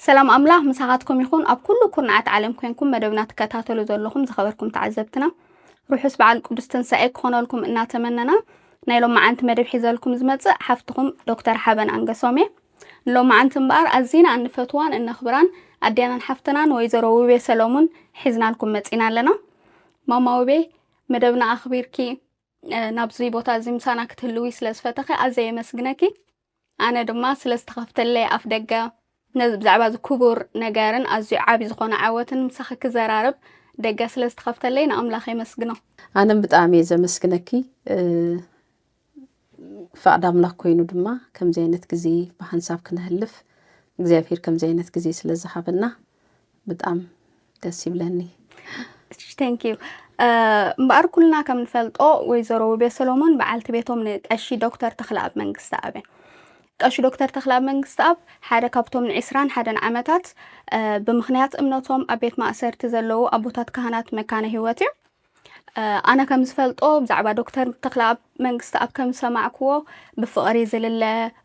ሰላም ኣምላኽ ምሳኻትኩም ይኹን። ኣብ ኩሉ ኩርናዓት ዓለም ኮንኩም መደብና ትከታተሉ ዘለኹም ዝኸበርኩም ተዓዘብትና፣ ርሑስ በዓል ቅዱስ ትንሳኤ ክኾነልኩም እናተመነና፣ ናይ ሎማዓንቲ መደብ ሒዘልኩም ዝመጽእ ሓፍትኹም ዶክተር ሓበን ኣንገሶም እየ። ንሎማዓንቲ እምበኣር ኣዚና እንፈትዋን እነኽብራን ኣዴናን ሓፍትናን ወይዘሮ ውቤ ሰሎሙን ሒዝናልኩም መጺና ኣለና። ማማ ውቤ፣ መደብና ኣኽቢርኪ፣ እ፣ ናብዚ ቦታ እዚ ምሳና ክትህልዊ ስለ ዝፈተኺ ኣዝየ የመስግነኪ። ኣነ ድማ ስለ ዝተኸፍተለይ ኣፍ ደገ፣ ነዚ ብዛዕባ እዚ ክቡር ነገርን ኣዝዩ ዓቢ ዝኾነ ዓወትን ምሳኺ ክዘራረብ ደገ ስለ ዝተኸፍተለይ ንኣምላኽ የመስግኖ። ኣነም ብጣዕሚ እየ ዘመስግነኪ። እ፣ ፍቓድ ኣምላኽ ኮይኑ ድማ ከምዚ ዓይነት ግዜ ብሓንሳብ ክነሕልፍ እግዚኣብሔር ከምዚ ዓይነት ግዜ ስለ ዝሃበና ብጣም ደስ ይብለኒ። Thank you። እ፣ እምበኣር ኩልና ከም ንፈልጦ ወይዘሮ ውቤ ሰሎሞን በዓልቲ ቤቶም ንቀሺ ዶክተር ተኽለኣብ መንግስተኣብ እየን። ቀሺ ዶክተር ተኽለኣብ መንግስተኣብ ሓደ ካብቶም ንዒስራን ሓደን ዓመታት፣ እ፣ ብምኽንያት እምነቶም ኣብ ቤት ማእሰርቲ ዘለዉ ኣቦታት ካህናት መካነ ህይወት እዮም። እ፣ ኣነ ከም ዝፈልጦ ብዛዕባ ዶክተር ተኽለኣብ መንግስተኣብ ከም ዝሰማዕክዎ ብፍቕሪ ዝልለ፣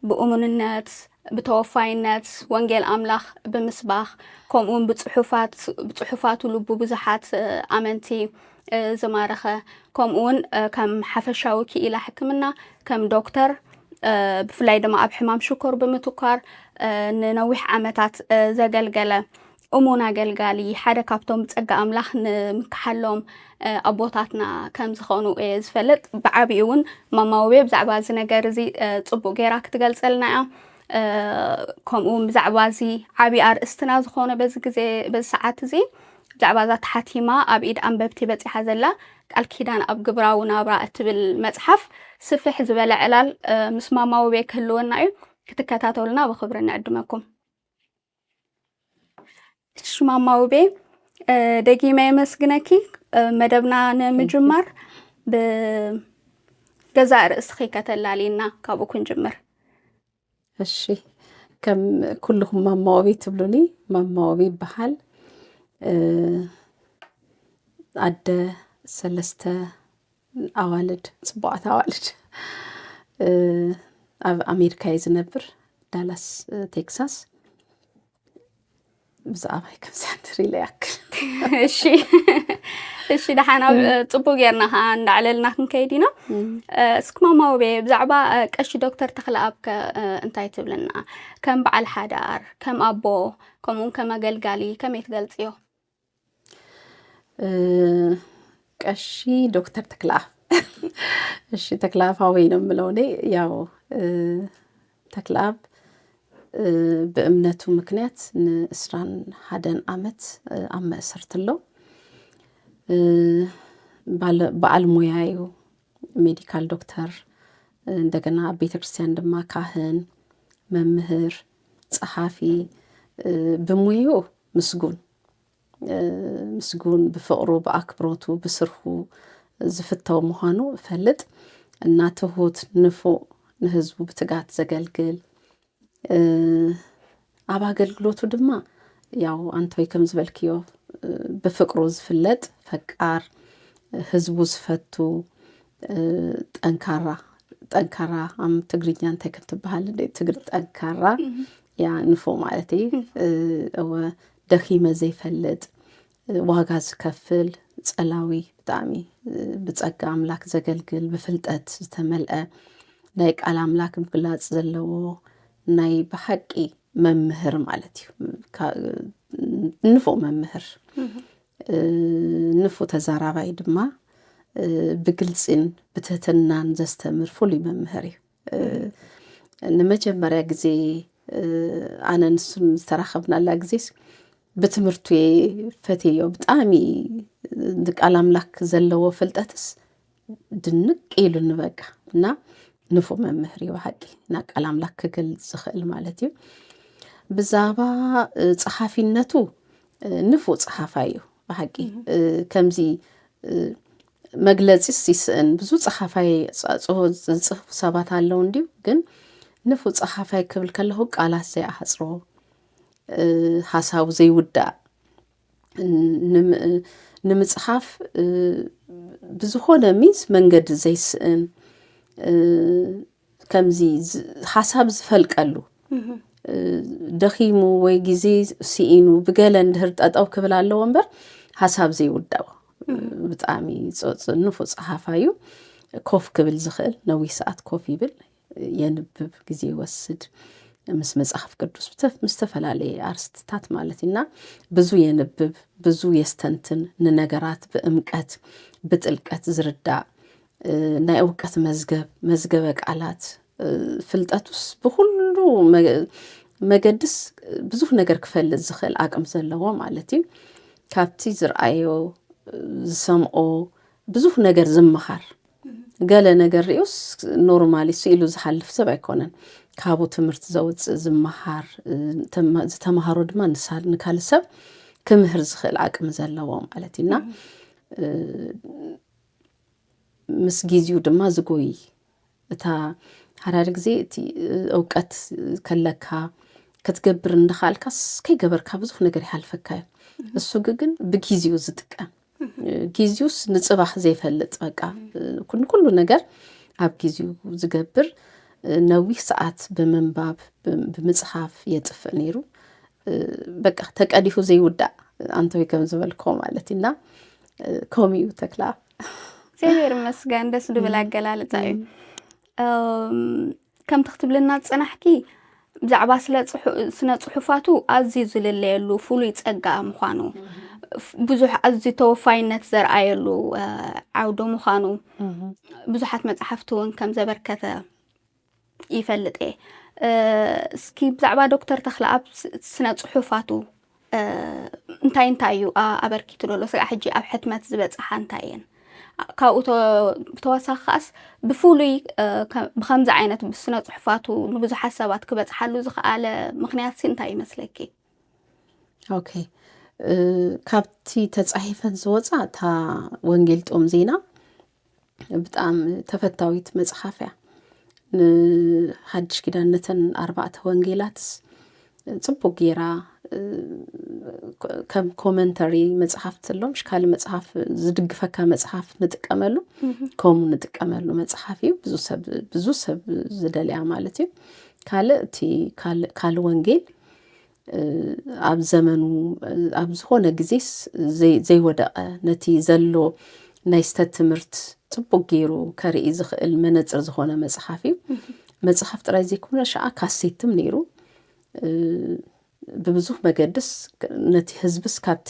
ብእሙንነት፣ ብተወፋይነት፣ ወንጌል ኣምላኽ ብምስባኽ፣ ከምኡውን ብጽሑፋት፣ ብጽሑፋቱ ልቡ ብዙሓት፣ እ፣ ኣመንቲ፣ እ፣ ዝማረኸ፣ ከምኡውን፣ እ፣ ከም ሓፈሻዊ ክኢላ ሕክምና፣ ከም ዶክተር፣ እ፣ ብፍላይ ድማ ኣብ ሕማም ሽኮር ብምትኳር፣ እ፣ ንነዊሕ ዓመታት፣ እ፣ ዘገልገለ እሙን ኣገልጋሊ፣ ሓደ ካብቶም ብጸጋ ኣምላኽ ንምክሓሎም፣ እ፣ ኣቦታትና ከም ዝኾኑ እየ ዝፈልጥ። ብዓቢኡ እውን ማማ ውቤ ብዛዕባ እዚ ነገር እዚ፣ እ፣ ጽቡቕ ጌራ ክትገልጸልና እያ። እ፣ ከምኡ እውን ብዛዕባ እዚ ዓቢ ኣርእስትና ዝኾነ በዚ ግዜ፣ በዚ ሰዓት እዚ ብዛዕባ እዛ ተሓቲማ ኣብ ኢድ ኣንበብቲ በጺሓ ዘላ ቃል ኪዳን ኣብ ግብራዊ ናብራ እትብል መጽሓፍ ስፍሕ ዝበለ ዕላል፣ እ፣ ምስ ማማ ውቤ ክህልወና እዩ። ክትከታተሉና ብኽብሪ ንዕድመኩም። እሺ ማማ ውቤ፣ እ፣ ደጊመ የመስግነኪ። እ፣ መደብና ንምጅማር ብገዛእ ርእስኺ ከተላልይና ካብኡ ክንጅምር። እሺ፣ ከም ኩልኹም ማማ ውቤ ትብሉኒ፣ ማማ ውቤ ይበሃል። እ፣ ኣደ ሰለስተ ኣዋልድ፣ ጽቡቓት ኣዋልድ። እ፣ ኣብ ኣሜሪካ እየ ዝነብር፣ ዳላስ፣ እ፣ ቴክሳስ። ብዛዕባይ ከም ሳንትር ኢለ ያክል። እሺ። እሺ፣ ደሓን ኣብ፣ እ፣ ጽቡቕ ጌርና ኸኣ እንዳዕለልና ክንከይድ ኢና። እም። እ፣ እስኪ ማማ ውቤ፣ ብዛዕባ፣ እ፣ ቀሺ ዶክተር ተኽለኣብ ከ፣ እ፣ እንታይ ትብልና? ከም በዓል ሓዳር፣ ከም ኣቦ፣ ከምኡውን ከም ኣገልጋሊ ከመይ ትገልጽዮ? እ፣ ቀሺ ዶክተር ተክለኣብ። እሺ፣ ተክለኣብ ሃወይ ነው የምለው እኔ። ያው፣ እ፣ ተክለኣብ፣ እ፣ ብእምነቱ ምክንያት ንእስራን ሓደን ዓመት፣ እ፣ ኣብ መእሰርቲ ኣሎ። እ፣ ባለ-፣ በዓል ሞያ እዩ። ሜዲካል ዶክተር፣ እንደገና ኣብ ቤተክርስትያን ድማ ካህን፣ መምህር፣ ጸሓፊ፣ እ፣ ብሙያኡ ምስጉን፣ እ፣ ምስጉን፣ ብፍቕሩ፣ ብኣክብሮቱ፣ ብስርሑ ዝፍተው ምዃኑ እፈልጥ። እና ትሁት፣ ንፉዕ፣ ንህዝቡ ብትጋት ዘገልግል፣ እ፣ ኣብ ኣገልግሎቱ ድማ ያው ኣንቶይ ከም ዝበልክዮ፣ እ፣ ብፍቅሩ ዝፍለጥ ፈቃር፣ ህዝቡ ዝፈቱ፣ እ፣ ጠንካራ፣ ጠንካራ፣ ኣም ትግርኛ እንታይ ከም ትበሃል እንደ ትግር ጠንካራ፣ እህ። ያ ንፉዕ ማለት እዩ። እህ። እ፣ እወ ደኺመ ዘይፈልጥ፣ እ፣ ዋጋ ዝከፍል ጸላዊ፣ ብጣዕሚ፣ እ፣ ብጸጋ ኣምላክ ዘገልግል፣ ብፍልጠት ዝተመልአ፣ ናይ ቃል ኣምላክ ምግላጽ ዘለዎ፣ ናይ ብሓቂ መምህር ማለት እዩ። ካ-፣ ንፉዕ መምህር፣ እህ። እ፣ ንፉዕ ተዛራባይ ድማ፣ እ፣ ብግልጽን ብትህትናን ዘስተምር ፍሉይ መምህር እዩ። እ፣ እህ። ንመጀመርያ ግዜ፣ እ፣ ኣነ ንሱን ዝተራኸብናላ ግዜስ ብትምህርቱ እየ ፈትየዮ። ብጣዕሚ ንቃል ኣምላክ ዘለዎ ፍልጠትስ ድንቅ ኢሉኒ በቃ። እና ንፉዕ መምህር እዩ ብሓቂ፣ እና ቃል ኣምላክ ክገልጽ ዝኽእል ማለት እዩ። ብዛዕባ፣ እ፣ ጸሓፊነቱ፣ እ፣ ንፉዕ ጸሓፋይ እዩ ብሓቂ። እህ። እ፣ ከምዚ፣ እ፣ መግለጺስ ይስእን። ብዙ ጸሓፋይ ጸ- ጽሁ- ዝጽሕፉ ሰባት ኣለዉ እንድዩ፣ ግን ንፉ ጸሓፋይ ክብል ከለኹ ቃላት ዘይኣሕጽሮ፣ እ፣ ሓሳቡ ዘይውዳእ፣ ን- ንም- ንምጽሓፍ፣ እ፣ ብዝኾነ ሚንስ መንገዲ ዘይስእን፣ እ፣ ከምዚ ዝ- ሓሳብ ዝፈልቀሉ፣ እ፣ ደኺሙ ወይ ግዜ ስኢኑ ብገለ እንድህር ጠጠው ክብል ኣለዎ እምበር ሓሳብ ዘይውዳእ። ብጣዕሚ ጸ- ጽ- ንፉዕ ጸሓፋይ እዩ። ኮፍ ክብል ዝኽእል፣ ነዊሕ ሰዓት ኮፍ ይብል፣ የንብብ፣ ግዜ ይወስድ፣ ምስ መጽሓፍ ቅዱስ ብተ- ምስ ዝተፈላለየ ኣርስትታት ማለት ኢና። ብዙ የንብብ፣ ብዙ የስተንትን፣ ንነገራት ብእምቀት ብጥልቀት ዝርዳእ፣ እ፣ ናይ እውቀት መዝገብ፣ መዝገበ ቃላት፣ እ፣ ፍልጠቱስ ብኹሉ መ- መገድስ ብዙሕ ነገር ክፈልጥ ዝኽእል ኣቅም ዘለዎ ማለት እዩ። ካብቲ ዝረኣዮ፣ ዝሰምዖ ብዙሕ ነገር ዝመሃር፣ ገለ ነገር ሪኡስ ኖርማሊ ስኢሉ ዝሓልፍ ሰብ ኣይኮነን። ካብኡ ትምህርቲ ዘውፅእ ዝመሃር፣ ዝተመሃሮ ድማ ንካል ሰብ ክምህር ዝኽእል ዓቅሚ ዘለዎ ማለት እዩና፣ ምስ ጊዜኡ ድማ ዝጎይ፣ እታ ሓዳድ ግዜ እቲ እውቀት ከለካ ክትገብር እንዳኻልካስ ከይገበርካ ብዙሕ ነገር ይሓልፈካ እዩ። እሱ ግን ብጊዜኡ ዝጥቀም፣ ጊዜውስ ንጽባሕ ዘይፈልጥ፣ በቃ ኩሉ ኩሉ ነገር ኣብ ጊዜው ዝገብር፣ ነዊሕ ሰዓት ብምንባብ ብምጽሓፍ የጥፍእ ነይሩ። በቃ ተቀዲሑ ዘይውዳእ፣ ኣንተወይ ከም ዝበልኮ ማለት እና፣ ከምኡ እዩ ተክላ። እግዚኣብሔር ይመስገን፣ ደስ ዝብል ኣገላልጻ እዩ። ከምቲ ክትብልና ዝጸናሕኪ፣ ብዛዕባ ስለ ጽሑ- ስነ ጽሑፋቱ ኣዝዩ ዝልለየሉ ፍሉይ ጸጋ ምዃኑ፣ ብዙሕ ኣዝዩ ተወፋይነት ዘርኣየሉ ዓውዲ ምዃኑ፣ ብዙሓት መጽሓፍቲ እውን ከም ዘበርከተ ይፈልጥ እየ። እስኪ ብዛዕባ ዶክተር ተኽለኣብ ስነ ጽሑፋቱ እንታይ እንታይ እዩ ኣበርኪቱ ዘሎ? ስጋዕ ሕጂ ኣብ ሕትመት ዝበጽሓ እንታይ እየን? ካብኡ ብተወሳኺ ከኣስ ብፍሉይ ብከምዚ ዓይነት ብስነ ጽሑፋቱ ንብዙሓት ሰባት ክበጽሓሉ ዝኸኣለ ምኽንያት ሲ እንታይ ይመስለኪ? ኦኬ፣ ካብቲ ተጻሒፈን ዝወጻ እታ ወንጌል ጦም ዜና ብጣዕሚ ተፈታዊት መጽሓፍ እያ። ንሓድሽ ኪዳን ነተን ኣርባዕተ ወንጌላትስ ጽቡቅ ጌራ፣ ከም ኮመንተሪ መጽሓፍ ዘሎ፣ ምሽ ካልእ መጽሓፍ ዝድግፈካ መጽሓፍ ንጥቀመሉ፣ ከምኡ ንጥቀመሉ መጽሓፍ እዩ። ብዙ ሰብ፣ ብዙ ሰብ ዝደልያ ማለት እዩ። ካልእ እቲ ካልእ፣ ካልእ ወንጌል ኣብ ዘመኑ፣ ኣብ ዝኾነ ግዜስ ዘይ- ዘይወደቐ፣ ነቲ ዘሎ ናይ ስተት ትምህርት ጽቡቅ ገይሩ ከርኢ ዝኽእል መነጽር ዝኾነ መጽሓፍ እዩ። መጽሓፍ ጥራይ ዘይኮነ፣ ሸዓ ካሴትም ነይሩ። ብብዙሕ መገድስ ነቲ ህዝብስ ካብቲ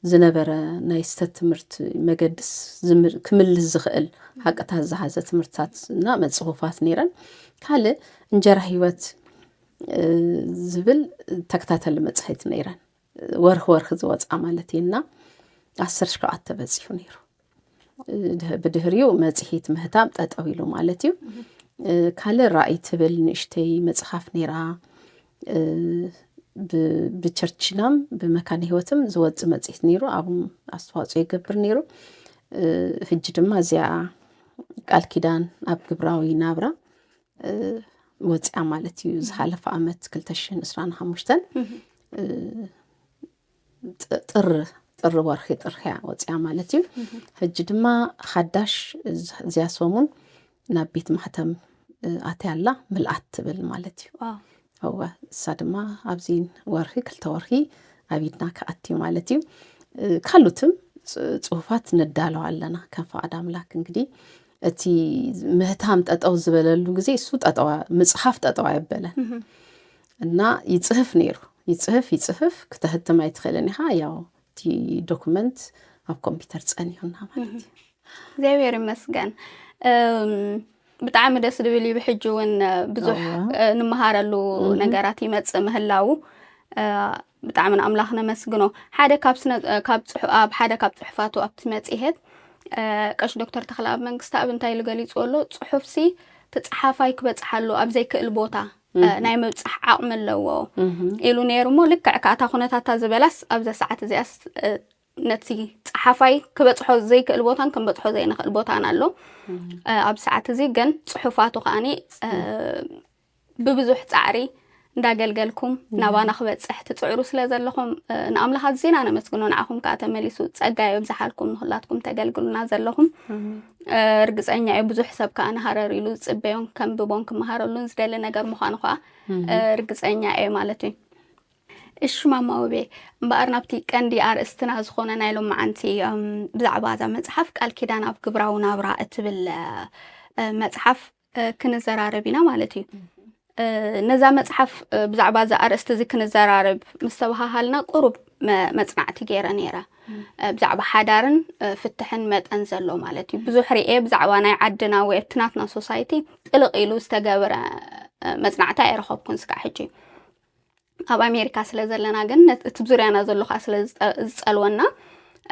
ዝነበረ ናይ ስተት ትምህርት መገድስ ዝም- ክምልስ ዝኽእል ሓቅታት ዝሓዘ ትምህርትታት እና መጽሑፋት ነይረን። ካልእ እንጀራ ህይወት ዝብል ተከታተሊ መጽሔት ነይረን። ወርሒ ወርሒ ዝወጽኣ ማለት እዩ እና ዓሰርተ ሸውዓተ በጺሑ ነይሩ። ድህ- ብድህሪኡ መጽሔት ምህታም ጠጠው ኢሉ ማለት እዩ። ካልእ ራእይ ትብል ንእሽተይ መጽሓፍ ነይራ። ብ- ብቸርችናም ብመካነ ህይወትም ዝወጽእ መጽሔት ነይሩ። ኣብም ኣስተዋጽኦ ይገብር ነይሩ። ሕጂ ድማ እዚኣ ቃል ኪዳን ኣብ ግብራዊ ናብራ ወፂኣ ማለት እዩ። ዝሓለፈ ዓመት ክልተ ሽሕን ዕስራን ሓሙሽተን ጥር ጥር ወርሒ ጥር እያ ወፂኣ ማለት እዩ። ሕጂ ድማ ሓዳሽ እዚያ ሰሙን ናብ ቤት ማሕተም ኣትያ ኣላ፣ ምልኣት ትብል ማለት እዩ። እወ፣ እሳ ድማ ኣብዚ ወርሒ ክልተ ወርሒ ኣብ ኢድና ክኣቲ ማለት እዩ። ካልኦትም ፅሁፋት ነዳለዋ ኣለና ከም ፈቓድ ኣምላክ። እንግዲህ እቲ ምህታም ጠጠው ዝበለሉ ግዜ እሱ ጠጠዋ ምፅሓፍ ጠጠዋ የበለን እና ይፅህፍ ነይሩ። ይፅህፍ ይፅህፍ፣ ክተህትም ኣይትኽእልን ኢኻ። ያው እቲ ዶኩመንት ኣብ ኮምፒውተር ፀኒሑና ማለት እዩ። እግዚኣብሔር ይመስገን። ብጣዕሚ ደስ ዝብል እዩ። ብሕጂ እውን ብዙሕ ንምሃረሉ ነገራት ይመፅእ ምህላዉ ብጣዕሚ ንኣምላኽ ነመስግኖ። ሓደ ካብ ስነ- ካብ ጽሑ- ኣብ ሓደ ካብ ጽሑፋቱ ኣብቲ መጽሔት ቀሽ ዶክተር ተኽለኣብ መንግስተኣብ እንታይ ኢሉ ገሊጽዎ ኣሎ? ጽሑፍሲ እቲ ጸሓፋይ ክበጽሓሉ ኣብ ዘይክእል ቦታ ናይ ምብጻሕ ዓቕሚ ኣለዎ ኢሉ ነይሩ እሞ፣ ልክዕ ከኣ እታ ኩነታታ ዝበላስ ኣብዛ ሰዓት እዚኣስ ነቲ ጸሓፋይ ክበጽሖ ዘይክእል ቦታን ክንበጽሖ ዘይንኽእል ቦታን ኣሎ። እ፣ ኣብ ሰዓት እዚ ግን ጽሑፋቱ ከኣኒ፣ እ፣ ብብዙሕ ጻዕሪ እንዳገልገልኩም ናባና ክበጽሕ ትጽዕሩ ስለ ዘለኹም፣ እ፣ ንኣምላኽ ኣዚና ነመስግኖ። ንዓኹም ከኣ ተመሊሱ ጸጋ የብዝሓልኩም፣ ንኹላትኩም ተገልግሉና ዘለኹም። እ፣ ርግጸኛ እየ ብዙሕ ሰብ ከኣ ንሃረር ኢሉ ዝጽበዮን ከንብቦን ክመሃረሉን ዝደሊ ነገር ምዃኑ ከኣ፣ እ፣ ርግጸኛ እየ ማለት እዩ። እሺ ማማ ውቤ፣ እምበኣር ናብቲ ቀንዲ ኣርእስትና ዝኾነ ናይ ሎማዓንቲ፣ እም፣ ብዛዕባ እዛ መጽሓፍ ቃል ኪዳን ኣብ ግብራዊ ናብራ እትብል፣ እ፣ መጽሓፍ፣ እ፣ ክንዘራረብ ኢና ማለት እዩ። እ፣ ነዛ መጽሓፍ፣ እ፣ ብዛዕባ እዚ ኣርእስቲ እዚ ክንዘራረብ ምስ ተበሃሃልና ቁሩብ መ-፣ መጽናዕቲ ገይረ ነይረ። እ፣ ብዛዕባ ሓዳርን፣ እ፣ ፍትሕን መጠን ዘሎ ማለት እዩ። ብዙሕ ርኤ ብዛዕባ ናይ ዓድና ወይ ኣብቲ ናትና ሶሳይቲ ጥልቕ ኢሉ ዝተገበረ፣ እ፣ መጽናዕቲ ኣይረኸብኩን ስካዕ ሕጂ። ኣብ ኣሜሪካ ስለ ዘለና ግን ነት-፣ እቲ ዙርያና ዘሎ ኸዓ ስለ ዝጠ-፣ ዝጸልወና፣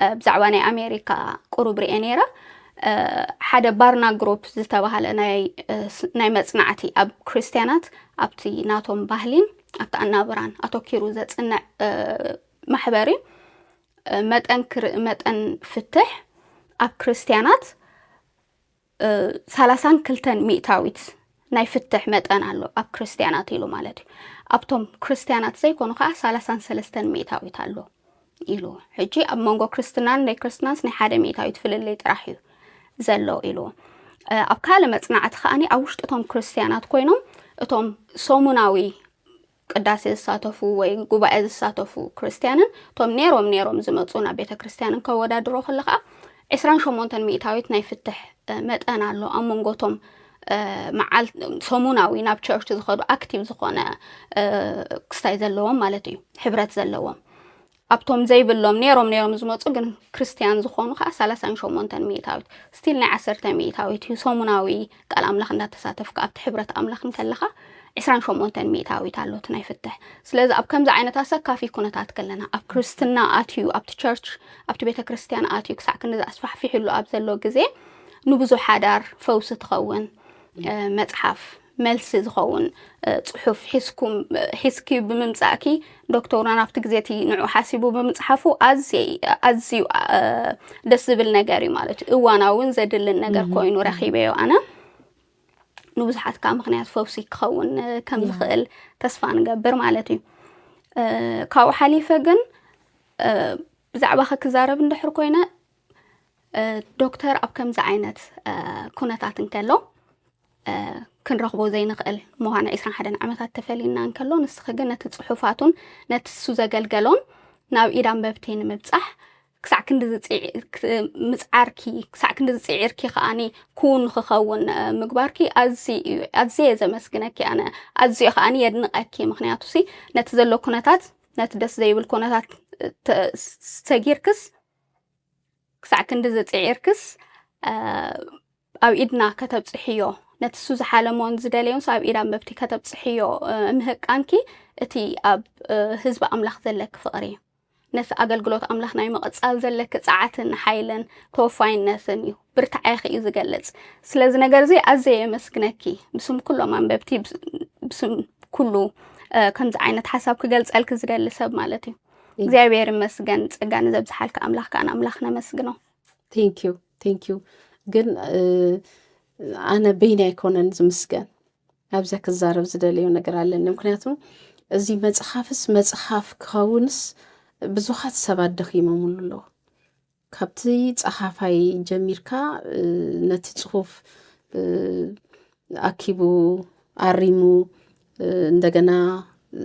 እ፣ ብዛዕባ ናይ ኣሜሪካ ቁሩብ ርኤ ነይረ። እ፣ ሓደ ባርና ግሩፕ ዝተባህለ ናይ፣ እ፣ ስ-፣ ናይ መጽናዕቲ ኣብ ክርስትያናት ኣብቲ ናቶም ባህሊን ኣብቲ ኣናብራን ኣተኪሩ ዘጽንዕ፣ እ፣ ማሕበር እዩ። እ፣ መጠን ክር-፣ መጠን ፍትሕ ኣብ ክርስትያናት እ፣ ሰላሳን ክልተን ሚእታዊት ናይ ፍትሕ መጠን ኣሎ ኣብ ክርስትያናት ኢሉ ማለት እዩ። ኣብቶም ክርስትያናት ዘይኮኑ ኸዓ ሰላሳን ሰለስተን ሚእታዊት ኣሎ ኢሉ። ሕጂ ኣብ መንጎ ክርስትናን ናይ ክርስትናንስ ናይ ሓደ ሚእታዊት ፍልልይ ጥራሕ እዩ ዘሎ ኢሉ። እ፣ ኣብ ካልእ መጽናዕቲ ከኣኒ ኣብ ውሽጢ እቶም ክርስትያናት ኮይኖም እቶም ሰሙናዊ ቅዳሴ ዝሳተፉ ወይ ጉባኤ ዝሳተፉ ክርስትያንን እቶም ነይሮም ነይሮም ዝመጹ ናብ ቤተ ክርስትያንን ከወዳድሮ ከሎ ኸዓ ዕስራን ሸሞንተን ሚእታዊት ናይ ፍትሕ፣ እ፣ መጠን ኣሎ ኣብ መንጎቶም፣ እ፣ መዓል-፣ ሰሙናዊ ናብ ቸርች ዝኸዱ ኣክቲቭ ዝኾነ፣ እ፣ ክስታይ ዘለዎም ማለት እዩ፣ ሕብረት ዘለዎም። ኣብቶም ዘይብሎም ነይሮም ነይሮም ዝመጹ ግን ክርስትያን ዝኾኑ ኸዓ ሰላሳን ሸሞንተን ሚእታዊት፣ ስቲል ናይ ዓሰርተ ሚእታዊት እዩ። ሰሙናዊ ቃል ኣምላኽ እንዳተሳተፍካ ኣብቲ ሕብረት ኣምላኽ እንከለኻ ዕስራን ሸሞንተን ሚእታዊት ኣሎ እቲ ናይ ፍትሕ። ስለዚ ኣብ ከምዚ ዓይነት ኣሰካፊ ኩነታት ከለና ኣብ ክርስትና ኣትዩ፣ ኣብቲ ቸርች፣ ኣብቲ ቤተ ክርስትያን ኣትዩ ክሳዕ ክንዲ ኣስፋሕፊሕሉ ኣብ ዘሎ ግዜ ንብዙሕ ሓዳር ፈውሲ ትኸውን፣ እ፣ መጽሓፍ መልሲ ዝኸውን፣ እ፣ ጽሑፍ ሒዝኩም፣ እ፣ ሒዝኪ ብምምጻእኪ ዶክተርና ናብቲ ግዜ እቲ ንዑ ሓሲቡ ብምጽሓፉ ኣዝየ፣ ኣዝዩ፣ እ፣ ደስ ዝብል ነገር እዩ ማለት እዩ። እዋናውን ዘድልን ነገር እም። ኮይኑ ረኺበዮ ኣነ። ንብዙሓት ከዓ ምኽንያት ፈውሲ ክኸውን፣ እ፣ ከም ያ። ዝኽእል ተስፋ ንገብር ማለት እዩ። እ፣ ካብኡ ሓሊፈ ግን፣ እ፣ ብዛዕባኺ ክዛረብ እንድሕር ኮይነ፣ እ፣ ዶክተር ኣብ ከምዚ ዓይነት፣ እ፣ ኩነታት እንከሎ፣ እ፣ ክንረኽቦ ዘይንኽእል ምዃኑ ዕስራን ሓደን ዓመታት ተፈሊና እንከሎ፣ ንስኺ ግን ነቲ ጽሑፋቱን ነቲ እሱ ዘገልገሎን ናብ ኢድ ኣንበብቲ ንምብጻሕ ክሳዕ ክንዲ ዝጽዕ-፣ ክ-፣ ምጽዓርኪ፣ ክሳዕ ክንዲ ዝጽዒርኪ ከኣኒ ክውን ንኽኸውን፣ እ፣ ምግባርኪ ኣዝዩ እዩ፣ ኣዝየ ዘመስግነኪ ኣነ፣ ኣዝየ ከኣኒ የድንቐኪ። ምኽንያቱሲ ነቲ ዘሎ ኩነታት፣ ነቲ ደስ ዘይብል ኩነታት፣ እ፣ ተ-፣ ሰጊርክስ ክሳዕ ክንዲ ዝጽዒርክስ፣ እ፣ ኣብ ኢድና ከተብጽሕዮ፣ ነቲ እሱ ዝሓለሞን ዝደለዮንስ ኣብ ኢድ ኣንበብቲ ከተብጽሕዮ፣ እ፣ ምህቃንኪ፣ እቲ ኣብ፣ እ፣ ህዝቢ ኣምላኽ ዘለኪ ፍቕሪ እዩ። ነቲ ኣገልግሎት ኣምላኽ ናይ ምቕጻል ዘለኪ ጸዓትን ሓይልን ተወፋይነትን እዩ። ብርታዔኺ እዩ ዝገልጽ። ስለዚ ነገር እዚ ኣዝየ የመስግነኪ። ብስም ኩሎም ኣንበብቲ፣ ብስ-፣ ብስም ኩሉ፣ እ፣ ከምዚ ዓይነት ሓሳብ ክገልጸልኪ ዝደሊ ሰብ ማለት እዩ። እግዚኣብሔር ይመስገን። ጸጋ ንዘብዝሓልካ ኣምላኽ ከኣ ንኣምላኽ ነመስግኖ። Thank you፣ thank you። ግን፣ እ፣ ኣነ በይነይ ኣይኮነን ዝምስገን። ኣብዚያ ክዛረብ ዝደለዮ ነገር ኣለኒ። ምኽንያቱ እዚ መጽሓፍስ መጽሓፍ ክኸውንስ ብዙኻት ሰባት ደኺሞምሉ ኣለዉ። ካብቲ ጸሓፋይ ጀሚርካ፣ እ፣ ነቲ ጽሑፍ፣ እ፣ ኣኪቡ፣ ኣሪሙ፣ እ፣ እንደገና፣ እ፣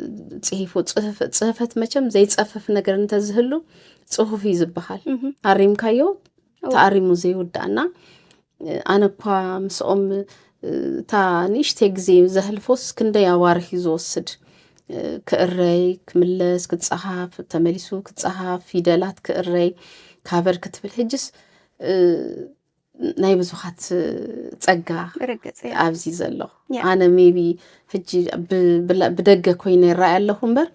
ጽሒፉ፣ ጽህፍ-፣ ጽህፈት መቸም ዘይጸፍፍ ነገር እንተዝህሉ ጽሑፍ እዩ ዝበሃል። እህ። ኣሪምካዮ፣ እወ። ተኣሪሙ ዘይውዳእና፣ እ፣ ኣነ እኳ ምስኦም፣ እ፣ እታ ንእሽተይ ግዜ ዘህልፎስ ክንደይ ኣዋርሕ እዩ ዝወስድ። እ፣ ክእረይ፣ ክምለስ፣ ክጸሃፍ፣ ተመሊሱ ክጸሃፍ፣ ፊደላት ክእረይ፣ ካቨር ክትብል። ሕጅስ፣ እ፣ ናይ ብዙኻት ጸጋ ርግጽ እዩ። ኣብዚ ዘሎ። ያ። ኣነ ሜቢ ሕጂ ብ-፣ ብላ-፣ ብደገ ኮይነ ይረኣይ ኣለኹ እምበር፣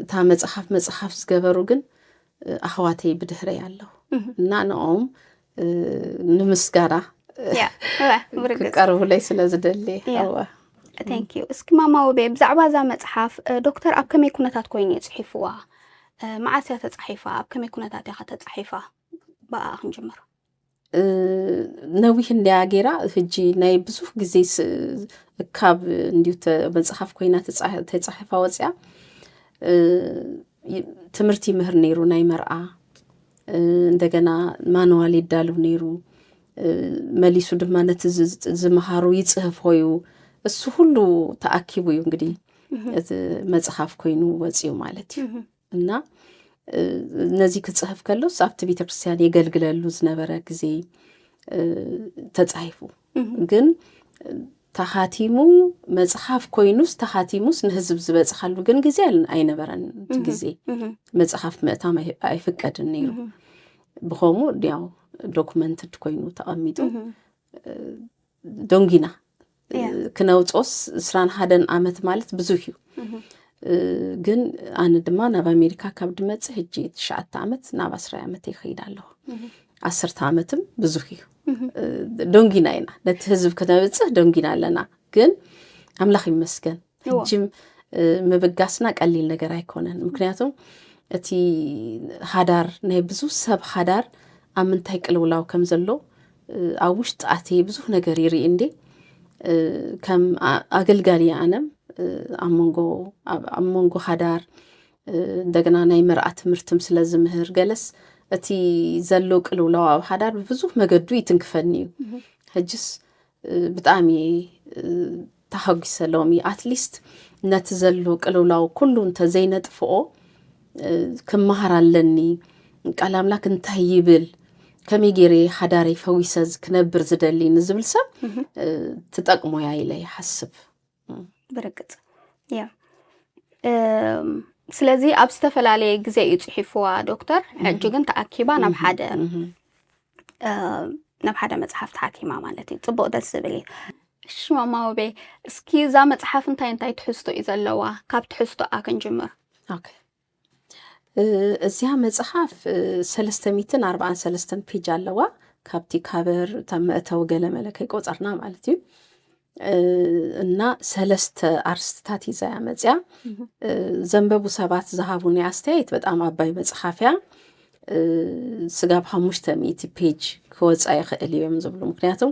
እታ መጽሓፍ፣ መጽሓፍ ዝገበሩ ግን ኣሕዋተይ ብድሕረይ ኣለዉ። እህ። እና ንኦም፣ እ፣ ንምስጋና፣ ያ፣ እወ፣ ብርግጽ። ክቀርቡለይ ስለ ዝደሊ። ያ። እወ። Thank you። እስኪ ማማ ውቤ፣ ብዛዕባ እዛ መጽሓፍ፣ እ፣ ዶክተር ኣብ ከመይ ኩነታት ኮይኑ እዩ ጽሒፍዋ? እ፣ መዓስ እያ ተጻሒፋ? ኣብ ከመይ ኩነታት እያ ተጻሒፋ? ብኣ ክንጅምር። እ፣ ነዊሕ እንድያ ገይራ። ሕጂ ናይ ብዙሕ ግዜ ስ-፣ እካብ እንዲሁ ተ-፣ መጽሓፍ ኮይና ተጻ-፣ ተጻሒፋ ወጽያ። እ፣ ይ-፣ ትምህርቲ ይምህር ነይሩ ናይ መርዓ። እ፣ እንደገና ማንዋል ይዳሉ ነይሩ። እ፣ መሊሱ ድማ ነቲ ዝ-፣ ዝመሃሩ ይጽህፎ እዩ። እሱ ሁሉ ተኣኪቡ እዩ እንግዲህ እቲ መጽሓፍ ኮይኑ ወጽዩ ማለት እዩ። እና እ፣ ነዚ ክጽሕፍ ከሎስ ኣብቲ ቤተክርስትያን የገልግለሉ ዝነበረ ግዜ፣ እ፣ ተጻሒፉ። ግን ተሓቲሙ መጽሓፍ ኮይኑስ ተሓቲሙስ ንህዝብ ዝበጽሓሉ ግን ግዜ ኣል-፣ ኣይነበረን። እቲ ግዜ መጽሓፍ ምእታም ኣይ-፣ ኣይፍቀድን ነይሩ። ብኸምኡ ያው ዶክመንትድ ኮይኑ ተቐሚጡ። እ፣ ደንጊና። እ፣ ክነውጾስ ዕስራን ሓደን ዓመት ማለት ብዙሕ እዩ። እ፣ ግን ኣነ ድማ ናብ ኣሜሪካ ካብ ድመጽእ ሕጂ ትሽዓተ ዓመት ናብ ዓስራይ ዓመት ይኸይድ ኣለኹ። ዓሰርተ ዓመትም ብዙሕ እዩ። እ፣ ደንጊና ኢና። ነቲ ህዝብ ክነብጽህ ደንጊና ኣለና። ግን ኣምላኽ ይመስገን። እዎ። ሕጂ፣ እ፣ ምብጋስና ቀሊል ነገር ኣይኮነን። ምክንያቱም እቲ ሓዳር፣ ናይ ብዙሕ ሰብ ሓዳር ኣብ ምንታይ ቅልውላው ከም ዘሎ፣ እ፣ ኣብ ውሽጢ ኣትየ ብዙሕ ነገር ይርኢ እንዴ። እ፣ ከም ኣ-፣ ኣገልጋሊ ኣነም፣ እ፣ ኣብ መንጎ፣ ኣብ፣ ኣብ መንጎ ሓዳር፣ እ፣ እንደገና ናይ መርዓ ትምህርትም ስለ ዝምህር ገለስ እቲ ዘሎ ቅልውላው ኣብ ሓዳር ብብዙሕ መገዱ ይትንክፈኒ እዩ። ሕጅስ እ፣ ብጣዕሚ እየ፣ እ፣ ተሓጒሰ ሎሚ። ኣትሊስት ነቲ ዘሎ ቅልውላው ኩሉ እንተዘይነጥፍኦ፣ እ፣ ክመሃር ኣለኒ። ቃል ኣምላክ እንታይ ይብል፣ ከመይ ገይረ ሓዳረይ ፈዊሰ ዝ-፣ ክነብር ዝደሊ ንዝብል ሰብ፣ እ፣ ትጠቅሞ እያ ኢለ ይሓስብ። ብርግጽ። ያ። እም፣ ስለዚ ኣብ ዝተፈላለየ ግዜ እዩ ጽሒፍዋ ዶክተር። ሕጂ ግን ተኣኪባ ናብ ሓደ፣ እ፣ ናብ ሓደ መጽሓፍ ተሓቲማ ማለት እዩ። ጽቡቕ፣ ደስ ዝብል እዩ። እሺ ማማ ውቤ፣ እስኪ እዛ መጽሓፍ እንታይ እንታይ ትሕዝቶ እዩ ዘለዋ? ካብ ትሕዝቶኣ ክንጅምር። ኦኬ። እ፣ እዚኣ መጽሓፍ፣ እ፣ ሰለስተ ሚእትን ኣርባዓን ሰለስተን ፔጅ ኣለዋ። ካብቲ ካቨር፣ እታ መእተዊ ገለመለ ከይቆጸርና ማለት እዩ። እ፣ እና ሰለስተ ኣርስትታት ሒዛ እያ መጽያ። እ፣ ዘንበቡ ሰባት ዝሃቡኒ ኣስተያየት በጣም ዓባይ መጽሓፍ እያ። እ፣ ስጋብ ሓሙሽተ ሚእቲ ፔጅ ክወጻ ይኽእል እዮም ዝብሉ። ምክንያቱ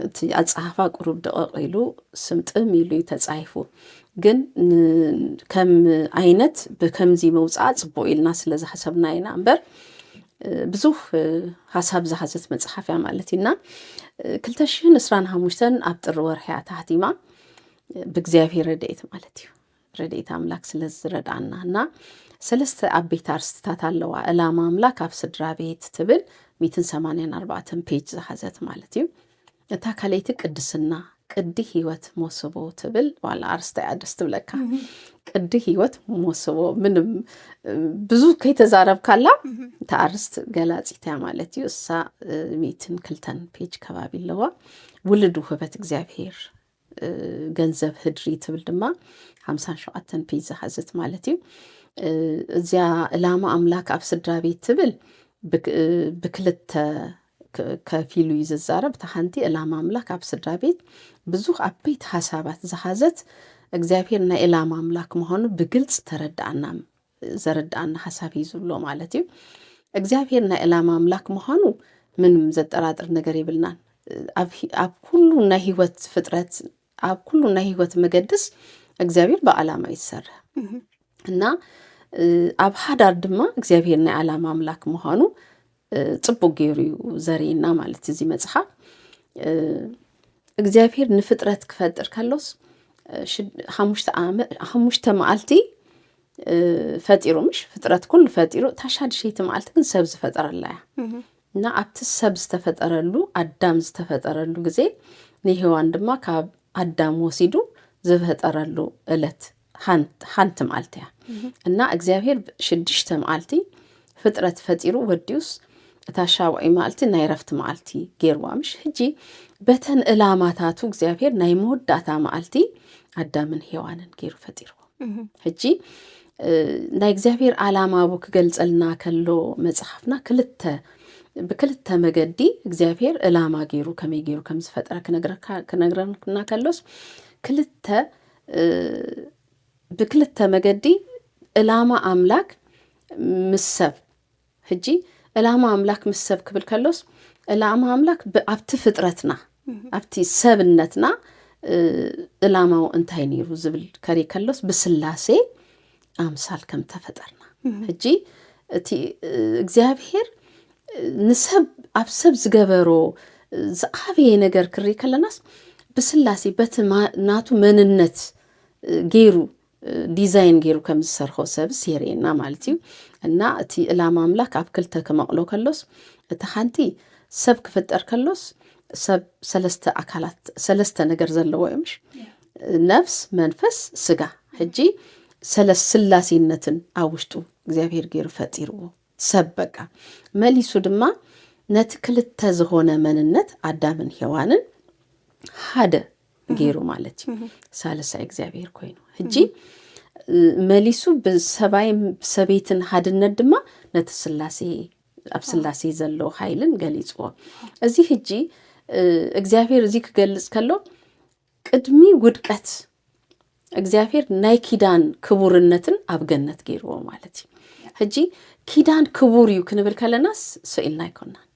እቲ ኣጸሓሕፋ ቁሩብ ደቐቕ ኢሉ ስምጥም ኢሉ እዩ ተጻሒፉ። ግን ን-፣ ከም ዓይነት ብከምዚ መውጽኣ ጽቡቕ ኢልና ስለ ዝሓሰብና ኢና እምበር፣ እ፣ ብዙሕ፣ እ፣ ሓሳብ ዝሓዘት መጽሓፍ እያ ማለት እዩ። እና፣ እ፣ ክልተ ሽሕን ዕስራን ሓሙሽተን ኣብ ጥሪ ወርሒ እያ ተሓቲማ፣ እ፣ ብእግዚኣብሔር ረድኤት ማለት እዩ። ረድኤት ኣምላክ ስለ ዝረድኣና። እና ሰለስተ ዓበይቲ ኣርስትታት ኣለዋ። ዕላማ ኣምላክ ኣብ ስድራ ቤት ትብል ሚእትን ሰማንያን ኣርባዕተን ፔጅ ዝሓዘት ማለት እዩ። እታ ካልኣይቲ ቅድስና፣ ቅዲ ህይወት መሰቦ ትብል ዋላ ኣርስታ እያ ደስ ትብለካ። ቅዲ ህይወት መሰቦ ምንም፣ እ፣ ብዙ ከይተዛረብካላ እታ ኣርስት ገላጺት እያ ማለት እዩ። እሳ፣ እ፣ ሚእትን ክልተን ፔጅ ከባቢ ኣለዋ። ውሉድ ውህበት እግዚኣብሔር፣ እ፣ ገንዘብ ህድሪ ትብል ድማ ሓምሳን ሸውዓተን ፔጅ ዝሓዘት ማለት እዩ። እ፣ እዚኣ ዕላማ ኣምላክ ኣብ ስድራ ቤት ትብል ብክ-፣ እ፣ ብክልተ ክ-፣ ከፊሉ እዩ ዝዛረብ። እታ ሓንቲ ዕላማ ኣምላክ ኣብ ስድራ ቤት ብዙሕ ዓበይቲ ሓሳባት ዝሓዘት፣ እግዚኣብሔር ናይ ዕላማ ኣምላክ ምዃኑ ብግልጽ ተረድኣና፣ ዘረድኣና ሓሳብ እዩ ዝብሎ ማለት እዩ። እግዚኣብሔር ናይ ዕላማ ኣምላክ ምዃኑ ምንም ዘጠራጥር ነገር የብልናን። ኣብ ሂ-፣ ኣብ ኩሉ ናይ ህይወት ፍጥረት፣ ኣብ ኩሉ ናይ ህይወት መገድስ እግዚኣብሔር ብዓላማ እዩ ዝሰርሕ። እና፣ እ፣ ኣብ ሓዳር ድማ እግዚኣብሔር ናይ ዓላማ ኣምላክ ምዃኑ፣ እ፣ ጽቡቅ ገይሩ እዩ ዘርእየና ማለት እዚ መጽሓፍ። እ፣ እግዚኣብሔር ንፍጥረት ክፈጥር ከሎስ፣ እ፣ ሽድ-፣ ሓሙሽተ ዓመ-፣ ሓሙሽተ መዓልቲ፣ እ፣ ፈጢሩ፣ ምሽ ፍጥረት ኩሉ ፈጢሩ፣ እታ ሻድሸይቲ መዓልቲ ግን ሰብ ዝፈጠረላ እያ። እና ኣብቲ ሰብ ዝተፈጠረሉ፣ ኣዳም ዝተፈጠረሉ ግዜ፣ ንሄዋን ድማ ካብ ኣዳም ወሲዱ ዝፈጠረሉ ዕለት ሓን-፣ ሓንቲ መዓልቲ እያ። እና እግዚኣብሔር ሽዱሽተ መዓልቲ ፍጥረት ፈጢሩ ወዲኡስ፣ እታ ሻውዓይ መዓልቲ ናይ ረፍቲ መዓልቲ ገይርዋ። ምሽ ሕጂ በተን ዕላማታቱ እግዚኣብሔር ናይ መወዳእታ መዓልቲ ኣዳምን ሄዋንን ገይሩ ፈጢርዎ። ሕጂ፣ እ፣ ናይ እግዚኣብሔር ዓላማ ቡ ክገልጸልና ከሎ መጽሓፍና ክልተ፣ ብክልተ መገዲ እግዚኣብሔር ዕላማ ገይሩ ከመይ ገይሩ ከም ዝፈጠረ ክነግረካ-፣ ክነግረና ከሎስ ክልተ፣ እ፣ ብክልተ መገዲ ዕላማ ኣምላክ ምስ ሰብ። ሕጂ ዕላማ ኣምላክ ምስ ሰብ ክብል ከሎስ፣ ዕላማ ኣምላክ ብ-፣ ኣብቲ ፍጥረትና፣ ኣብቲ ሰብነትና፣ እ፣ ዕላማው እንታይ ነይሩ ዝብል ከርኢ ከሎስ፣ ብስላሴ ኣምሳል ከም ተፈጠርና። ሕጂ እቲ፣ እ፣ እግዚኣብሔር፣ እ፣ ንሰብ፣ ኣብ ሰብ ዝገበሮ፣ እ፣ ዝዓበየ ነገር ክርኢ ከለናስ፣ ብስላሴ በቲ ማ-፣ ናቱ መንነት፣ እ፣ ገይሩ፣ እ፣ ዲዛይን ገይሩ ከም ዝሰርሖ ሰብስ የርእየና ማለት እዩ። እና እቲ ዕላማ ኣምላክ ኣብ ክልተ ክመቕሎ ከሎስ፣ እቲ ሓንቲ ሰብ ክፍጠር ከሎስ፣ ሰብ ሰለስተ ኣካላት፣ ሰለስተ ነገር ዘለዎ እዩ፣ ምሽ? ነፍስ፣ መንፈስ፣ ስጋ። ሕጂ ሰለስ-፣ ስላሴነትን ኣብ ውሽጡ እግዚኣብሔር ገይሩ ፈጢርዎ። ሰብ በቃ መሊሱ ድማ ነቲ ክልተ ዝኾነ መንነት ኣዳምን ሔዋንን ሓደ ገይሩ ማለት እዩ። ሳልሳይ እግዚኣብሔር ኮይኑ። ሕጂ፣ እ፣ መሊሱ ብሰባይን ብሰበይትን ሓድነት ድማ ነቲ ስላሴ፣ ኣብ ስላሴ ዘሎ ሓይልን ገሊጽዎ። እዚ ሕጂ፣ እ፣ እግዚኣብሔር እዚ ክገልጽ ከሎ፣ ቅድሚ ውድቀት እግዚኣብሔር ናይ ኪዳን ክቡርነትን ኣብ ገነት ገይርዎ ማለት እዩ። ሕጂ ኪዳን ክቡር እዩ ክንብል ከለናስ ስኢልና ኣይኮናን።